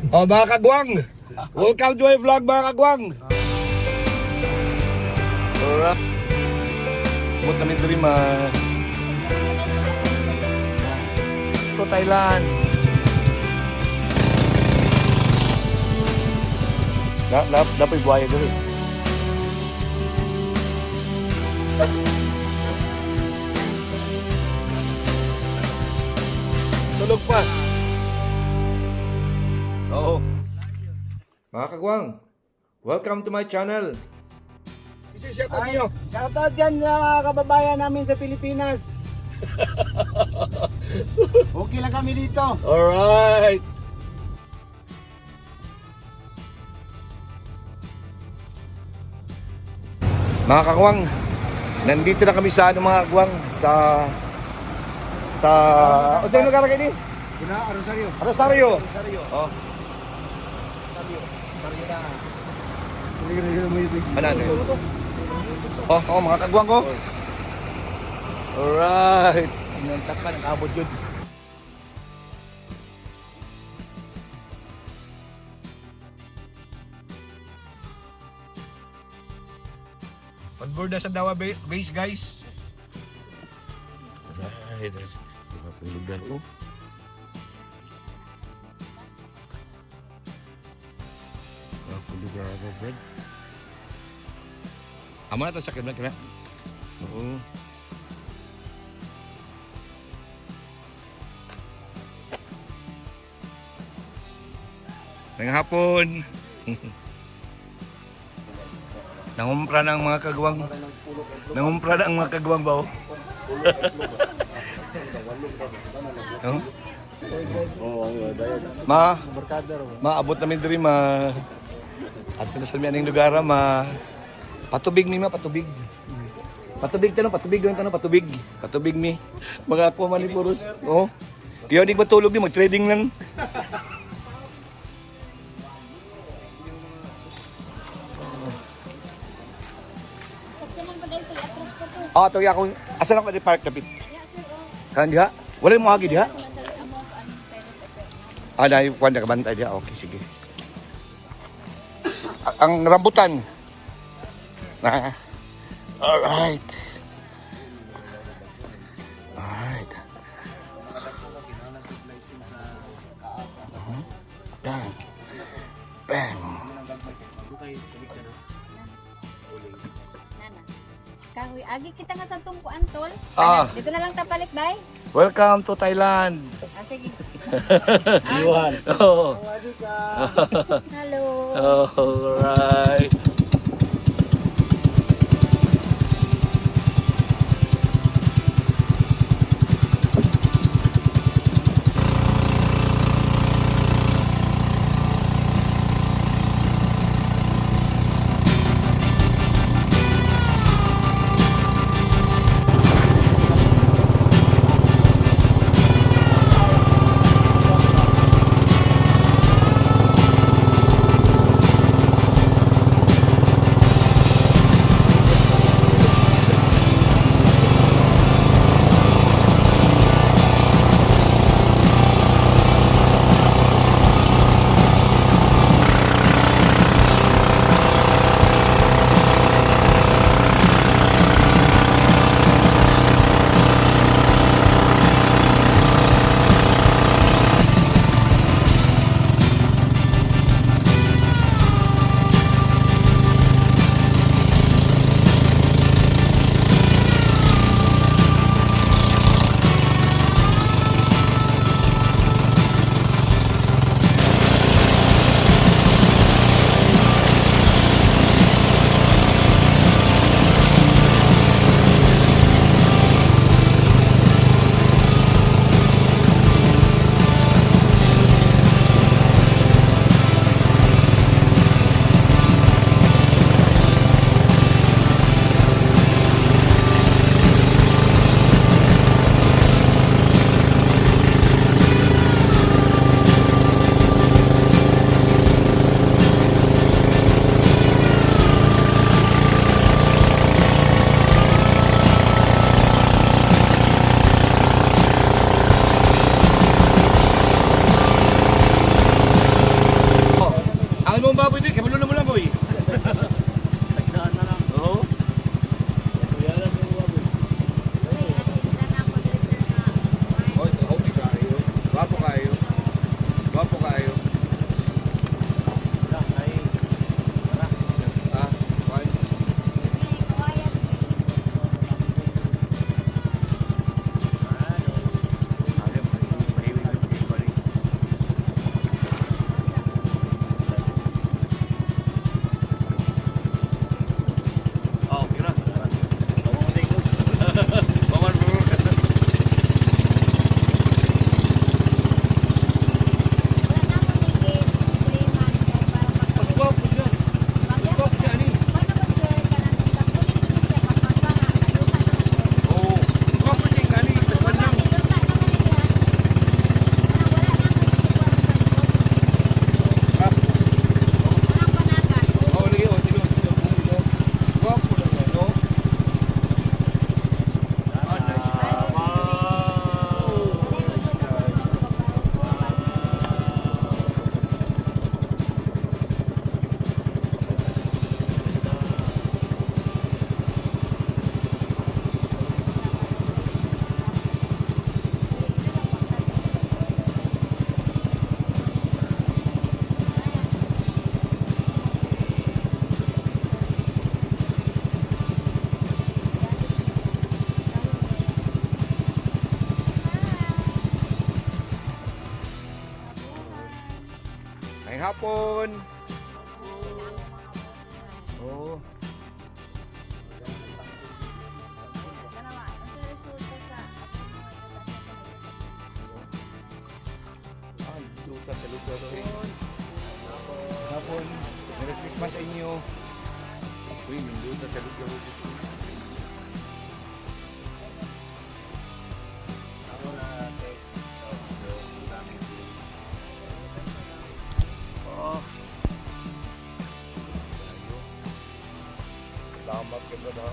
Oh, mga kagwang. Welcome to my vlog, mga kagwang. Alright. Mut namin diri ma to Thailand. Na na napoy buhaya diri. Tulog pa. Oo. Mga kagwang, welcome to my channel. Isi-share Ay, niyo. shoutout dyan sa mga kababayan namin sa Pilipinas. Okay lang kami dito. Alright. Mga kagwang, nandito na kami sa ano, mga kagwang, sa o sino lugar kayo ni? Guna, Rosario. Rosario. Rosario. Oh, Rosario. Rosario na. ano ano? Oh, oh, mga kagwang ko. Alright. Inantak pa, nag-abot yun. On board na sa Dawa Base, guys. Alright. Diba lugar, oh. Mga lugar ako, Brad. Amo na to sa kina kina. Oo. Ngayong hapon. Nangumpra na ang mga kagwang. Nangumpra na ang mga kagwang ba, oh? Oh? Ma, maabot namin diri, ma. At na sa aning lugar, ma. Patubig mi, ma, patubig. Patubig tanong, patubig lang tanong, patubig. Patubig mi. Mga ako man ni Puros. Oh. Kaya hindi matulog ni, mag-trading lang. Sakyanan pa dahil sa atras pa to. Ah, to ako. Asa lang ko di park kapit? Ya, sir, oh. Kan diha? Wala mo agi diha? Nasa amo ko ang pilot effect. Ah, dahil kuwan na kabantay diha. Okay, sige. Ang rambutan. Ah. Alright. Alright. Bang. Bang. Nana. Kahoy, agi kita nga sa tungkuan, tol. Ah. Dito na lang tapalit, bay. Welcome to Thailand. Ah, sige. Iwan. Oh. Hello. Alright. May hapon. Oh. Tanawa, ang resulta sa atong mga yuta sa Pilipinas. Ah, luta sa lugar. Hapon. Merry Christmas sa inyo. Uy, minduta sa lugar. Oh. Salamat ka ba na?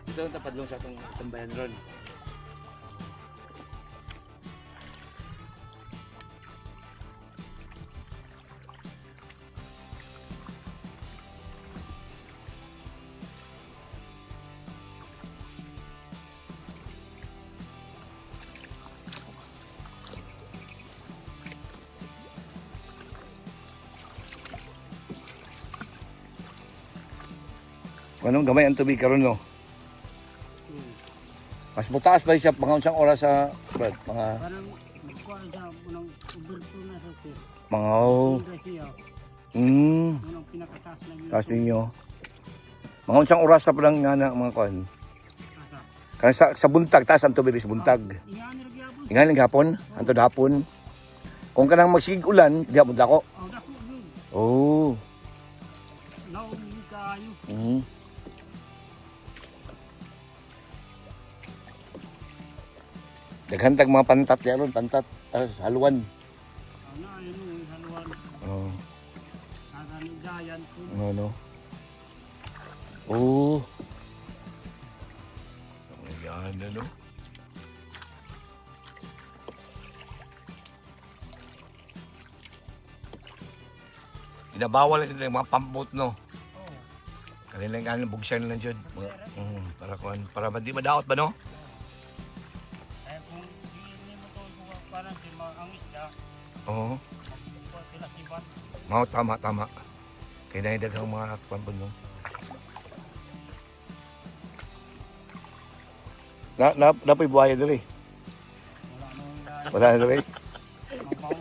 Ito ang tapadlong sa atong tambayan ron. Anong gamay ang tubig karon, no? Mas mutaas ba siya mga unsang oras sa Brad? Mga Parang magkuhan sa unang uberto na sa sir. mga Siya, unang pinakataas na yun. Taas ninyo. Mga unsang oras sa palang nga na mga kuan. Asa. Kanang sa buntag taas ang tubig sa buntag. Ingani ra gyapon. Ingan lang hapon, antod hapon. Kung kanang magsigig ulan, di hapon dako. Oh, dako yun. Oh. Naong kayo. Daghan tag mga pantat ya ron, pantat, ah, haluan. Ana ayun haluan. Oh. Asa ni Giant. Ano, no? Oh. Ayan, ano? Inabawal ito yung mga pampot, no? Kanilang kanin, bugsan lang dyan. Mga, para, kuan, para ba di madaot ba, no? Kaya kung di mo to parang si mga ang isda, Oo. magkuha sila sibat. Mao, tama, tama. Kaya nahidaghang mga pampot, no? Na, napoy buhaya diri. Wala nung dahil. Wala na diri. Mabaw.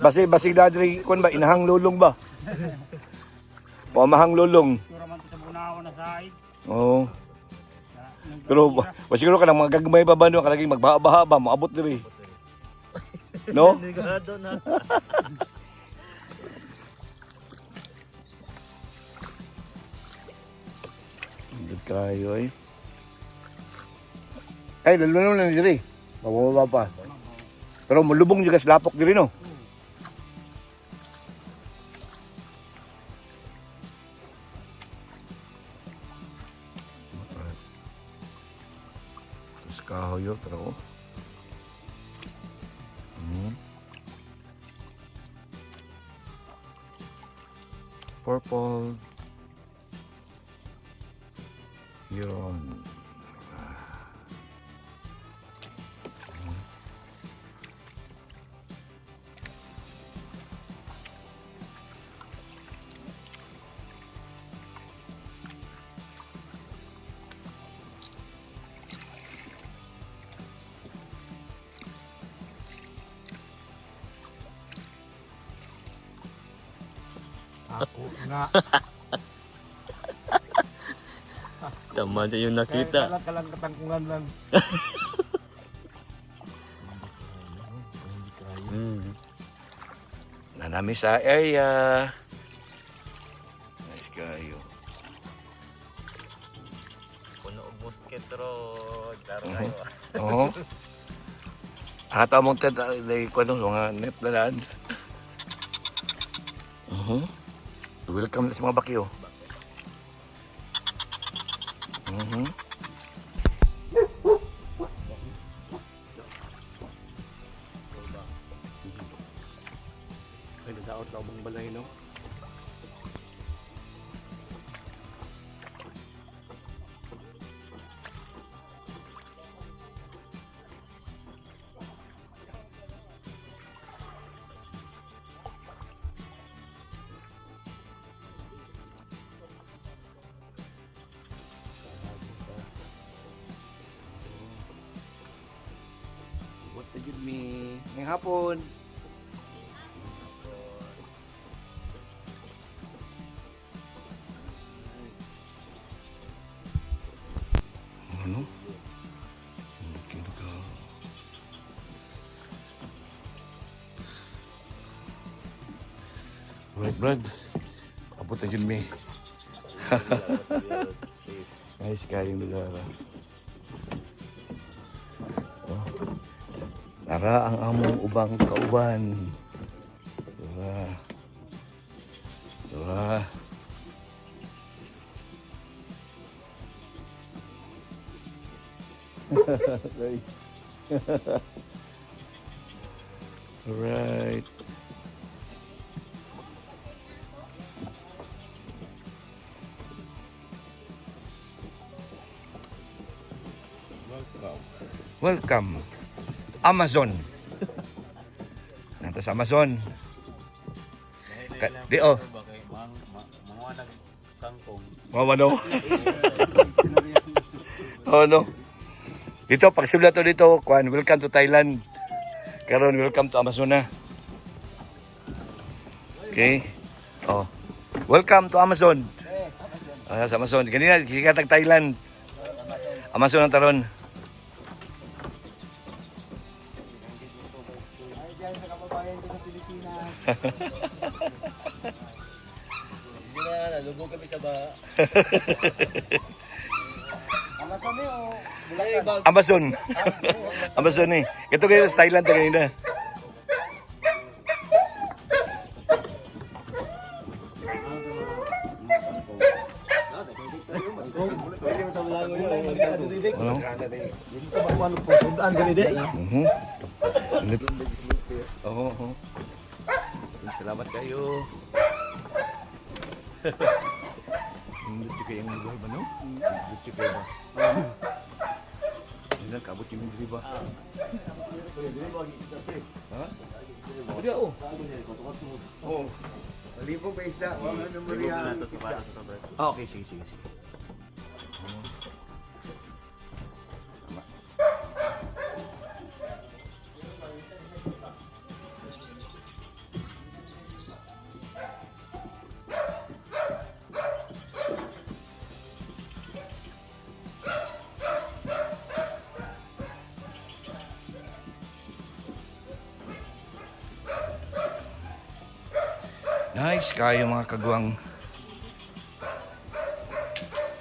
Basi basig na diri kun ba inahang lulong ba? Pamahang lulong. Sura man to sa bunawa na side. Oo. Sa nung Pero ba siguro ka nang mga gagmay pa ba no kalagi magbaha-baha ba moabot diri. No? Delikado na. Indot kayo ay. Ay lalo na diri. Mababa pa. Pero mulubong juga sa lapok diri, no. Tapos kahoy yun, pero oh. Purple. Yun. Ako nga. Tama siya yung nakita. Kaya kalang katangkungan lang. Nanami sa area. Nice kayo. Puno og musket ro. Klaro kayo. Oo. Ato mong tent ay kuno mga net na lan. Welcome sa mga bakyo. Ay, nadaot na ubang balay, no? Ngayong hapon. Ano? Kino ka. Right, Brad. Abot na yun, may. Nice kayong lugar. Ah. Oh. Tara ang among ubang kauban. Tara. Tara. Sorry. Alright. Welcome. Amazon. Nanta sa Amazon. Di oh. Bagay, mang mga nagkangkong. Mama no. Oh no. Dito pagsimula to dito, kuan, welcome to Thailand. Karon welcome to Amazon na. Okay. Oh. Welcome to Amazon. Ah, sa Amazon. Ganina gikan tag Thailand. Amazon ang taron. Ay, dyan sa kababayan ko sa Pilipinas. Hindi na, nalubog kami sa ba. Amazon eh, o Bulacan. Amazon. Amazon eh. Ito kayo sa Thailand to kanina. Ano? Mhm. Oo. Oo. Salamat kayo. Nindot kayo ang lugar ba, no? Nindot kayo ba? Hindi na, kabot yung diri ba? Ha? Hindi, oh. Oo. Malibog ba isda? Wala na memorya ang isda. Ah, okay, sige, sige, sige. Tama. Nice kayo mga kagwang.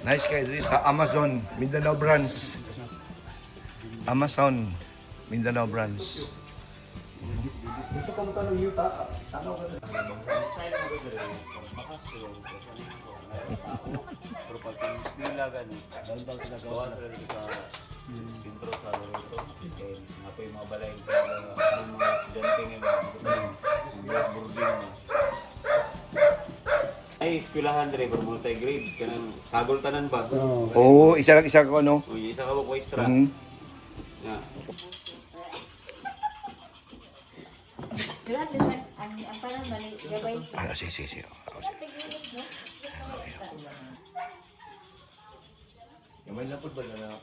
Nice kayo dito sa Amazon, Mindanao Branch. Amazon, Mindanao Branch. Gusto ko tanong yuta. Tanaw ka na. Pero pag pila gani, gawa sila dito sa sentro sa Loreto. Eh, nga po yung mga balay yung mga estudyante nga ba, yung boarding na. Ay, eskwelahan dire, pero multi-grade, kanang sagol tanan ba? Oo, isa lang isa ko ano. Uy, isa ka ba orchestra? Mhm. Nga. Pero at least, ang parang mali, gabay siya. Ah, sige, sige, sige. Ah, sige. Tigilid, no? Gamay lang po ba na?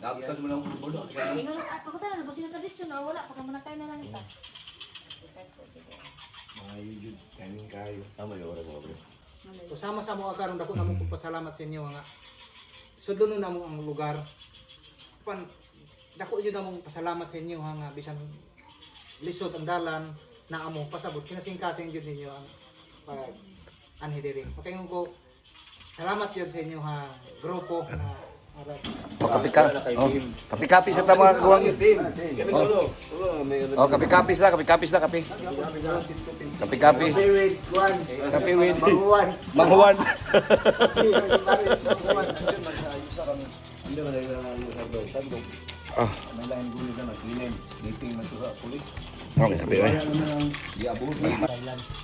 Dapat mo lang po ba? Ingon, ah, pagkatala, lubusin na tradisyon, no? Wala, pagka manakay na lang ita. Mga yun, kanin kayo. Tama yung oras mo, bro. So sama sa mo karon dako namo kong pasalamat sa inyo nga sudlon na namo ang lugar. Pan dako jud namong pasalamat sa inyo ha nga bisan lisod ang dalan na amo pasabot kinasingkasing jud ninyo ang pag anhi diri. Pakaingon ko salamat jud sa inyo ha grupo nga arag Oh, kape ka. Oh, kape-kape sa tama mga kagwang. Oh. Oh, kape-kape sila, kape-kape sila, kape. Kape-kape. Kape with Manguan. Manghuan. Hindi man dahil ang sandok. Ah. May lain gulo na maglinim. Sleeping man sa pulis. Okay, kape eh. Giabot.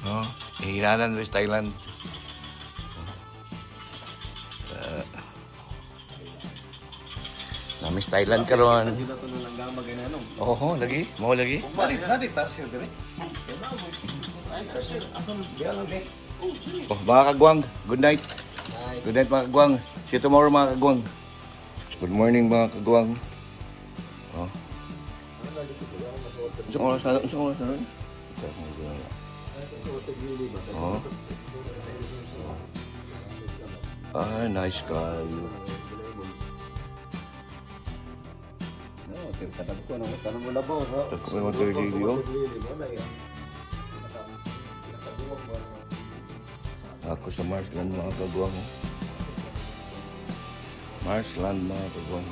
Oh, hihinanan rin sa Thailand. Namiss Thailand karon. Dito na lang gama ganano. Oo, lagi. Mo lagi. Nadi nadi tarsier dire. Oh, mga kagwang, good night. Good night mga kagwang. See you tomorrow mga kagwang. Good morning mga kagwang. Oh. Sa oras na, sa oras na ron? Oh. Ah, nice kayo. No, tanong ko, ano, tanong mo labaw. Ha? Tanong ko yung water lily, oh. Ako sa Marsland, mga kagwang. Marsland, mga kagwang.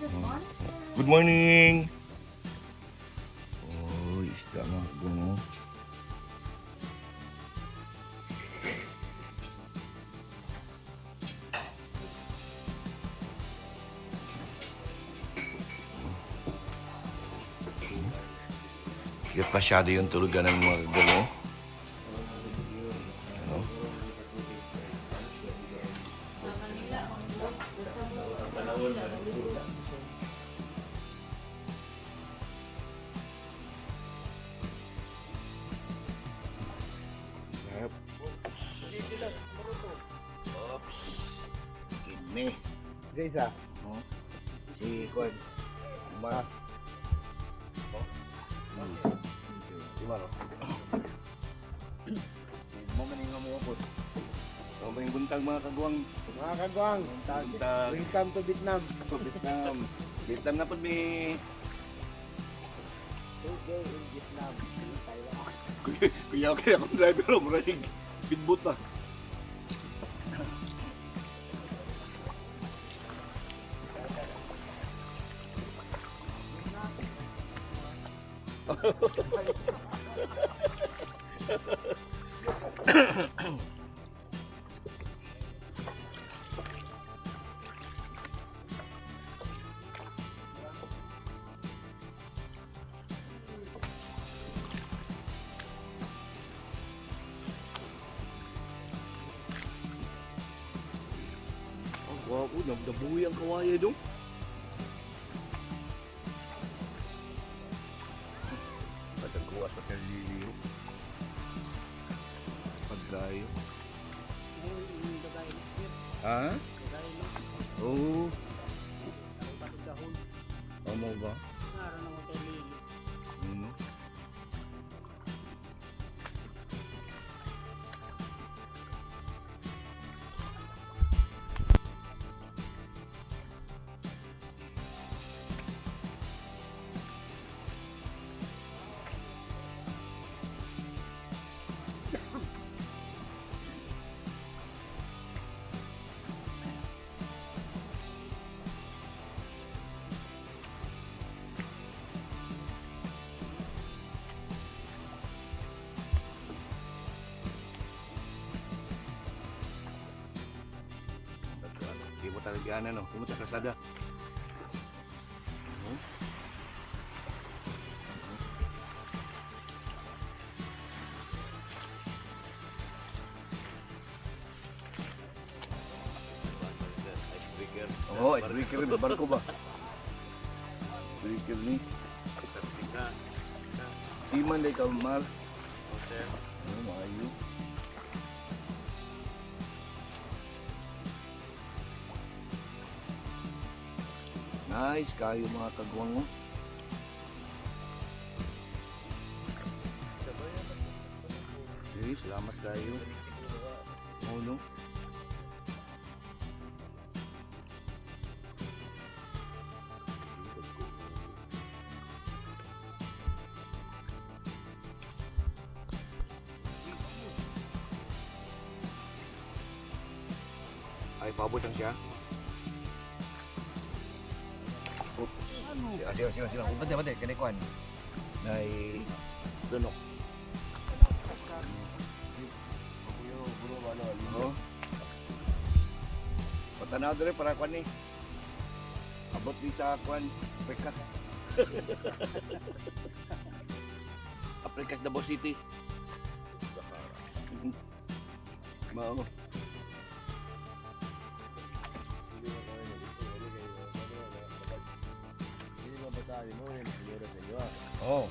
Good morning, sir. Good morning! Oh, isda, mga kagwang. Oh. Cute masyado yung tulugan ng mga kagwang. Oh. Ano? Yep. Oops. Kidney. Isa. No? Si Kwan. Ma. Di ba, no? Mo man nga mo abot. So, may buntag, mga kagwang. Mga kagwang, Buntag. welcome to Vietnam. To Vietnam. Vietnam na po mi. Okay, in Vietnam. Thailand. Kuya, kuya, okay akong driver. Oh, muralig. Pitboot ba? Ang gwapo. Nabuhi ang kawaye dong. Patagkuha sa kaliliyo. Pagkayo. Ha? Oo. Tama ba? Ano? Di mo talaga no? Di mo ta kasada. Icebreaker. Oo, oh, icebreaker rin. Barko ba? Breaker ni. Tika. Seaman day ka, Mar. Oh, sir. Oh, maayo. Nice kayo, mga kagwang, oh. Okay, salamat kayo. Oh, no? Ay, paabot lang siya. Oops. Sila, sila, sila, sila. Bante, bante, kanikuan. Nay, tunok. Oh. Patanaw dere para kwan ni. Abot ni sa kwan, Africa. Africa Davao City. Mao. Hindi mo bataan mo, yung siguro sa inyo ah. Oh.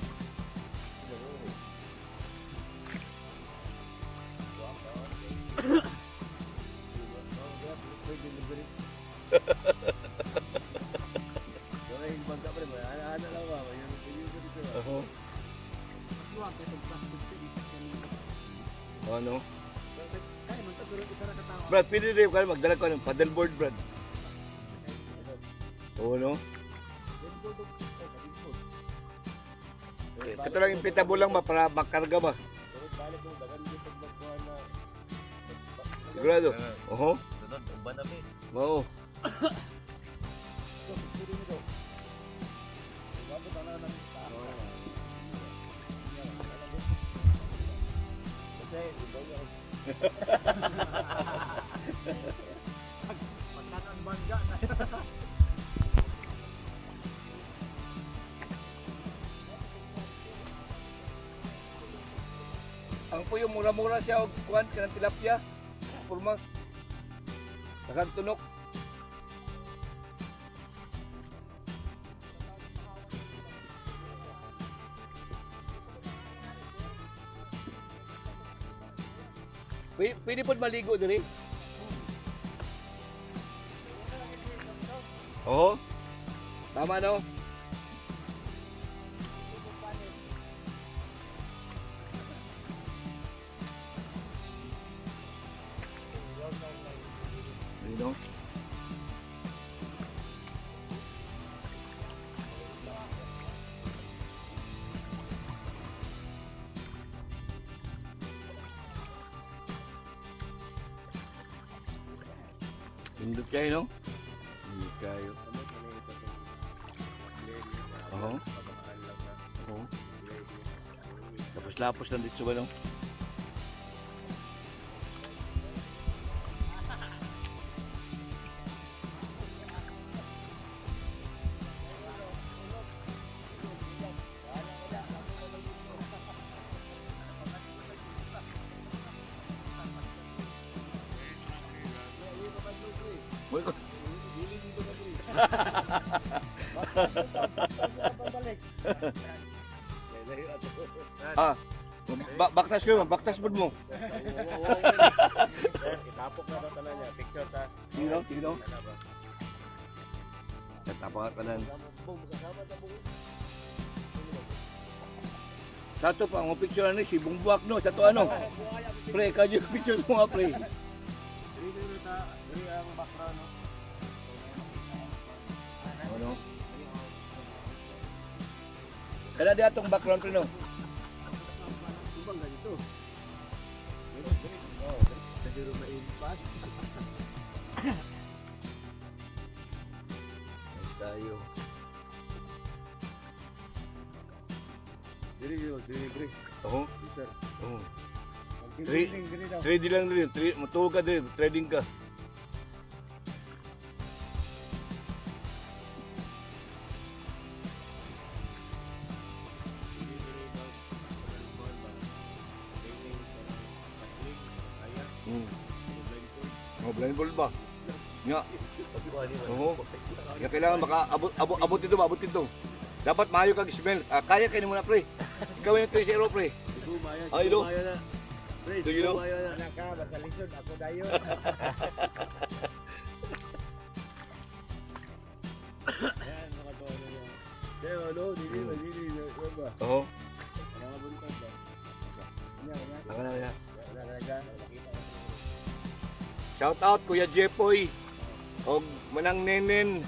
Oho. Ano? Brad, pwede rin ka magdala ka ng paddleboard, Brad. Oo, no? Ito lang inflatable lang ba para makarga ba? Sigurado. Oho. Sunod, uban na mi. Oo. Ang puyo mura-mura siya og kuan kanang tilapia. Purma. Daghang tunok. Pwede po maligo diri? Oo. Tama no? You know? Pindot kayo, no? Pindot kayo. Oo. Oo. Tapos-lapos lang dito ba, no? Ah, baktas kayo, baktas pod mo. Itapok na daw tanan niya, picture ta. Sino? Sino? Natapang ka tanan. Sa to pa, ang picture ano, si Bungbuak no, sa to ano. Pre, kadyo picture mo nga pre. Diri diri ta, diri ang background no. Ano? Kada di atong background pre no. Tubang ganito. Diri maimpas. Nice tayo. Diri yo, diri diri. Oo. Picture. Oo. Diri diri daw. Trading lang rin. Matulog ka din. Trading ka. Oh, blindfold ba? Nga. Oo. Kaya kailangan maka abot abot abot dito, abot dito. Dapat maayo kag smell. Ah, kaya kayo muna pre. Ikaw yung 3-0 pre. Ay, do. Do you know? Anak ka, basta lisod ako dayon. Yan, mga tono niya. Pero ano, dili ba, dili ba? Oo. Mga buntag ba? Nya, nya. Ako na na. Wala talaga. Shout out Kuya Jepoy. Og Manang Nenen.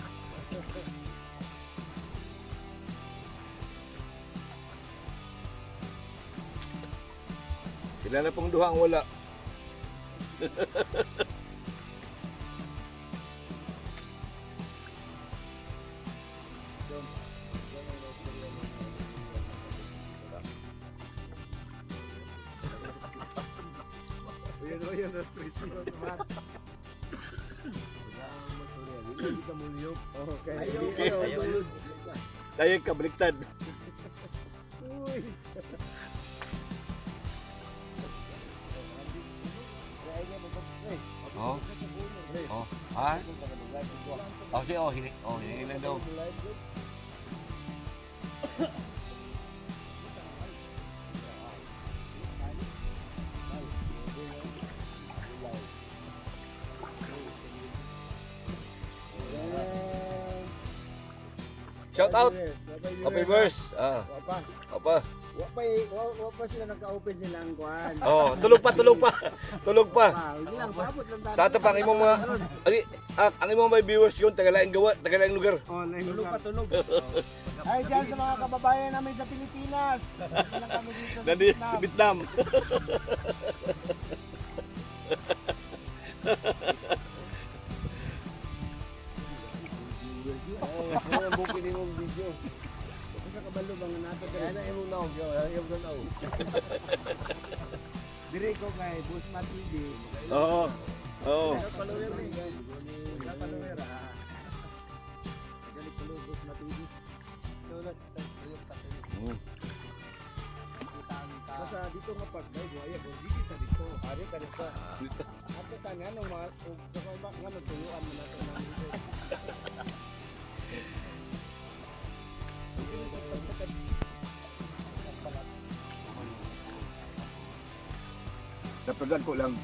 Sila na pong duha ang wala. Yun, yun, Okay. Dayag ka, baliktad. Uy. Ha? Oh, sige, oh, hini, oh, hini lang daw. Shout out! Happy verse! Ah, Wa pa. apa. Wa pa wa pa sila nagka-open silang kuan. Oh, tulog pa, tulog pa. Tulog pa. Pa, hindi lang paabot lang tayo. Sa ato pa ang imong mga ali, ah, ang imong mga viewers yun, tagalaing gawa, tagalaing lugar. Oh, tulog pa tulog. Ay, dyan sa mga kababayan namin sa Pilipinas. Dito lang kami dito sa Nandito sa Vietnam. Vietnam. Oh, ang bukid imong video. Sa kabalo bang nasa diri. Ana imong naog, yo, imong naog. Dire ko kay Busma TV. Oo. Oo. Follower ni. Follower ah. Galit tulo Busma TV. Tulad Basta dito nga pag may buhaya kung di kita dito, ari ka dito. Ato ta nga nung mga ug sa ba nga nagtuyuan man nato nang dito. Napaglag ko lang.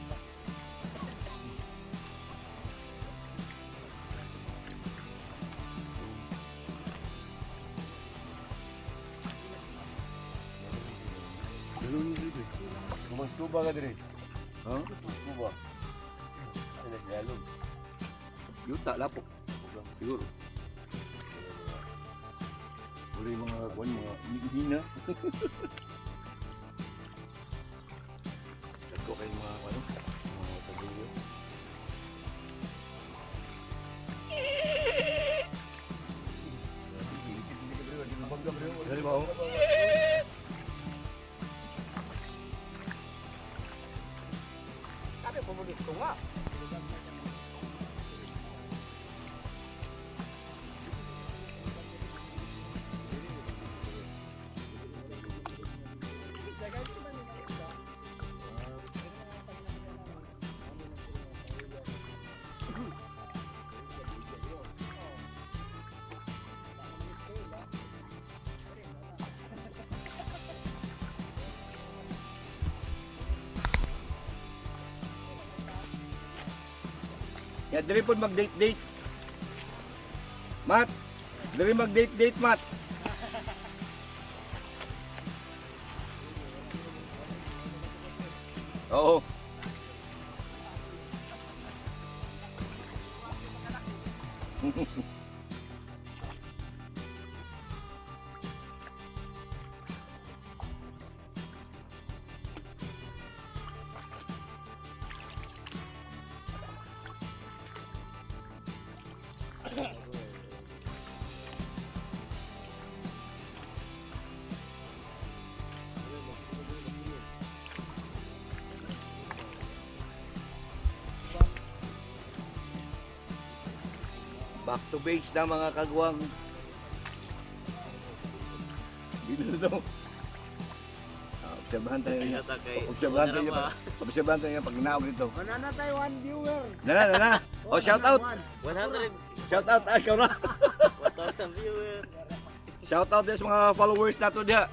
Scuba ka dire. Ha? Scuba. Ay, naglalog. Yuta lapok. Siguro. Wala yung mga kuan mga hina. Dagko kayo mga ano, mga kagulo. Dali ba? Oh? Sabi ko mo dito nga. Ya, dili po mag-date date. Mat, dili mag-date date, Mat. Oo. Back to base na mga kagwang. Dito na daw. Ah, obserbahan tayo niya. Obserbahan tayo niya. Obserbahan tayo niya pag naog dito. Wala na tayo one viewer. Nana, nana. Oh, shout out. 100, Shout out. Ah, ikaw na. 1,000 viewer. Shout out din sa mga followers nato diha.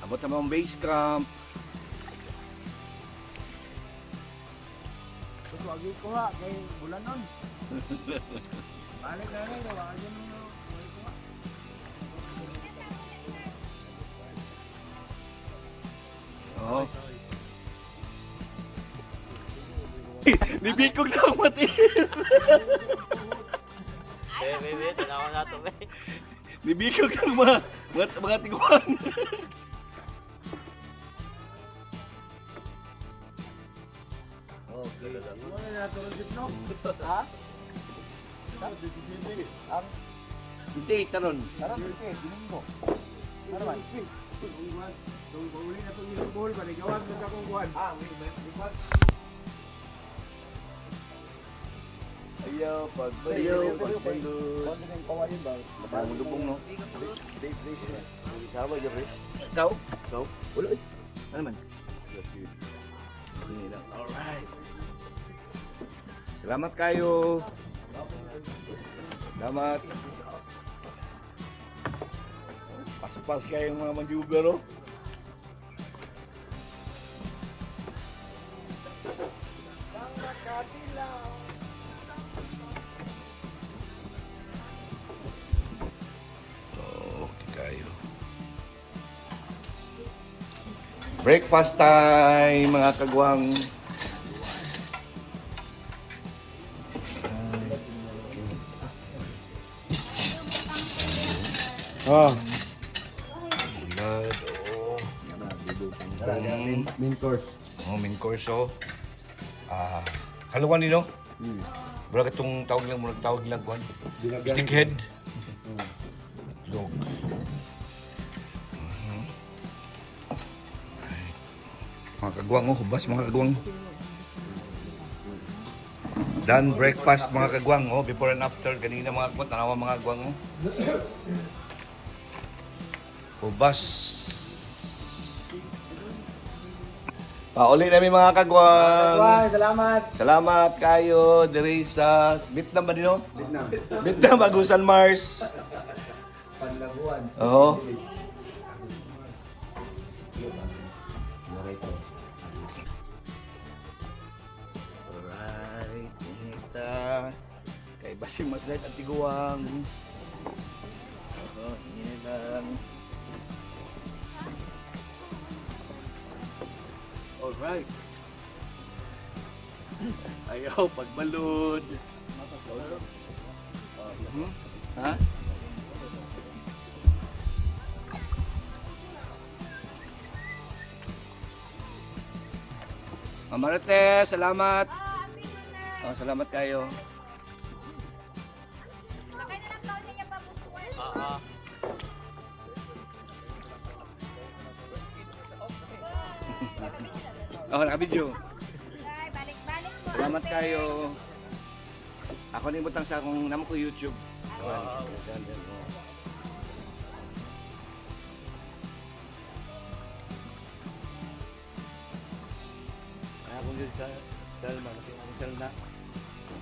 Abot na mga base camp. Gusto agi ko ha kay bulan nun. Balik na rin, wag mo. Oo. Nibikog na ang mati. Eh, bebe, tanawa na to, be. Nibikog ang mga tiguan. Wala na to no. Ha? Hindi, taron. Karon dito, Domingo. Ano man? Uli na itong isubol, baligawan na sa akong kuwan. Ah, wait, wait, wait. Ayaw, pagbalod. Pagbalod. Ang lubong, no? Ikaw? Ikaw? Wala eh. Ano man? Alright. Salamat kayo. Salamat. Paspas kayo mga manjuber, oh. Okay kayo. Breakfast time, mga kagwang. Oh. Blood, oh. Main course. Oh, main course, oh. Ah, haluan nino? Mura katong tawag lang, murag tawag lang kuan. Stickhead. Dog. Mhm. Ay. Mga kagwang, oh, hubas mga kagwang. Done breakfast mga kagwang, oh, before and after ganina mga kagwang, tanawa mga kagwang, oh. Hubas. Pauli namin mga kagwang. Wah, salamat. Salamat kayo diri sa Vietnam ba dino? Vietnam. Vietnam Agusan Mars. Panlabuan. Oo. Alright, inita. Kay Basim Maslet at Tiguang. Oo, init lang. Alright. Ayaw, pagbalod. Hmm? Ha? Ma'am Marites, salamat. Oh, salamat kayo. Sakay na lang daw niya pabukuan. Oh, naka-video. Bye, balik-balik mo. Salamat ate. kayo. Ako ni butang sa akong namo ko YouTube. Kaya kung yun sa Salma, kasi akong Salma,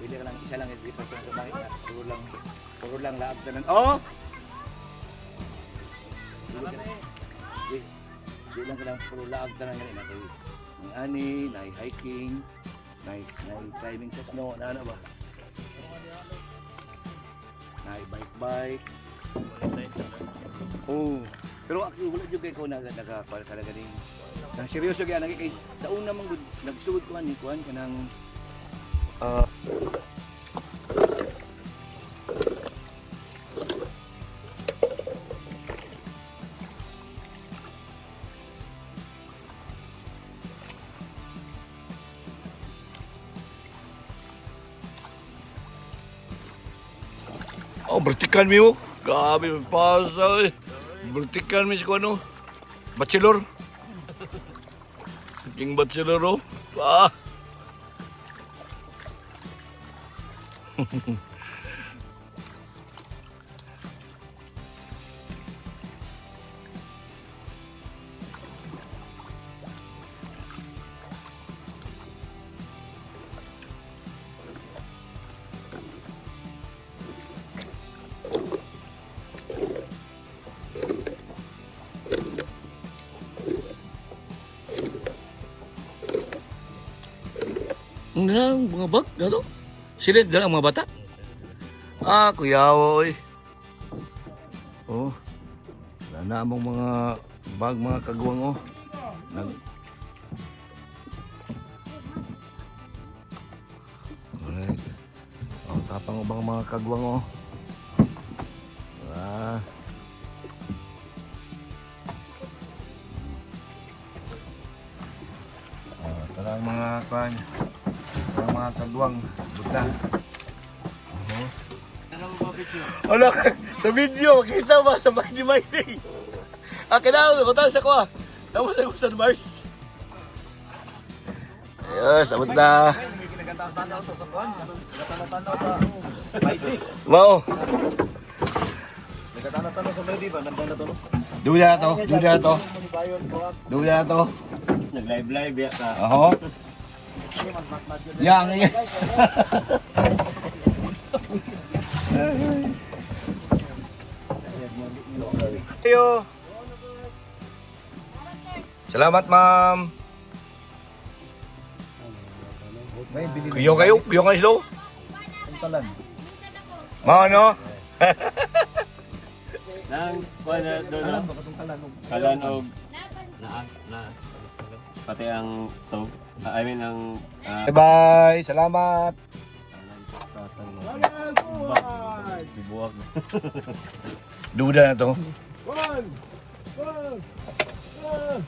bili ka lang isa lang, hindi pa sa bakit na, puro lang laab tanan. Oh! Di, di lang ka lang puro laab tanan ganun. Kay mga ani, nay hiking, nay nay climbing sa snow, na ano ba? Nay bike bike. Oh, pero ako wala jud kay ko nag nagakuan ka ganing. Nang seryoso gyud anang kay sa una man gud nagsugod ko ani kuan kanang Oh, vertical mi oh. Grabe, pasa eh. Vertical mi sa ano. Bachelor. King bachelor oh. Ah. Ang mga bag, dato. Sila dala ang mga bata. Ah, kuya, oy. Oh. Wala na among mga bag, mga kagwang, oh. Nag. Alright. Oh, tapang ubang mga kagwang, oh. Ah. Oh, tara ang mga kwan. Tara ang mga kagwang. Buta. Ano, sa video, makita ba sa Mighty Mighty? Ah, kailangan, bata sa ko ah. Tapos sa San Mars. Ayos, abot na. Tanaw to sa kuan. Tanaw sa Maydi. Mao. Nagkatanaw sa Maydi ba? Nandang na to no? Duda na to, duda na to. Duda na to. Nag-live live ya ka. Aho. Yang. Ayo. Salamat, ma'am. Kuyo kayo, kuyo kayo slow. Mao no? Nang kuan na doon na. Kalan og na na pati ang stove. Ah, I mean ang Bye-bye. Salamat. Si buwak. Duda na to. One! One! One!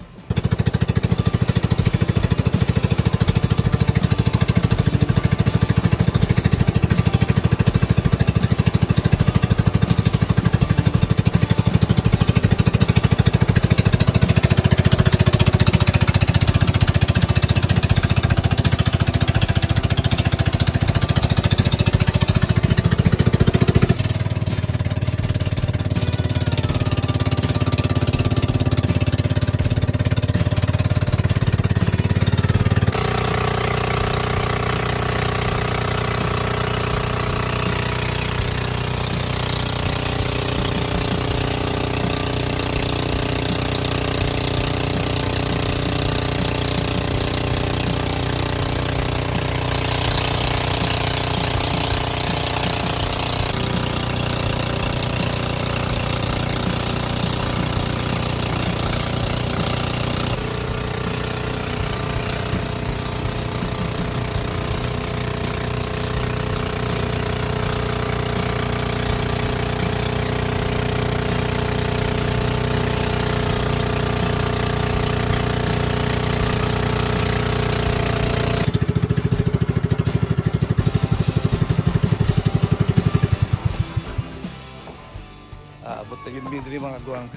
Aabot na yun diri mga guwang.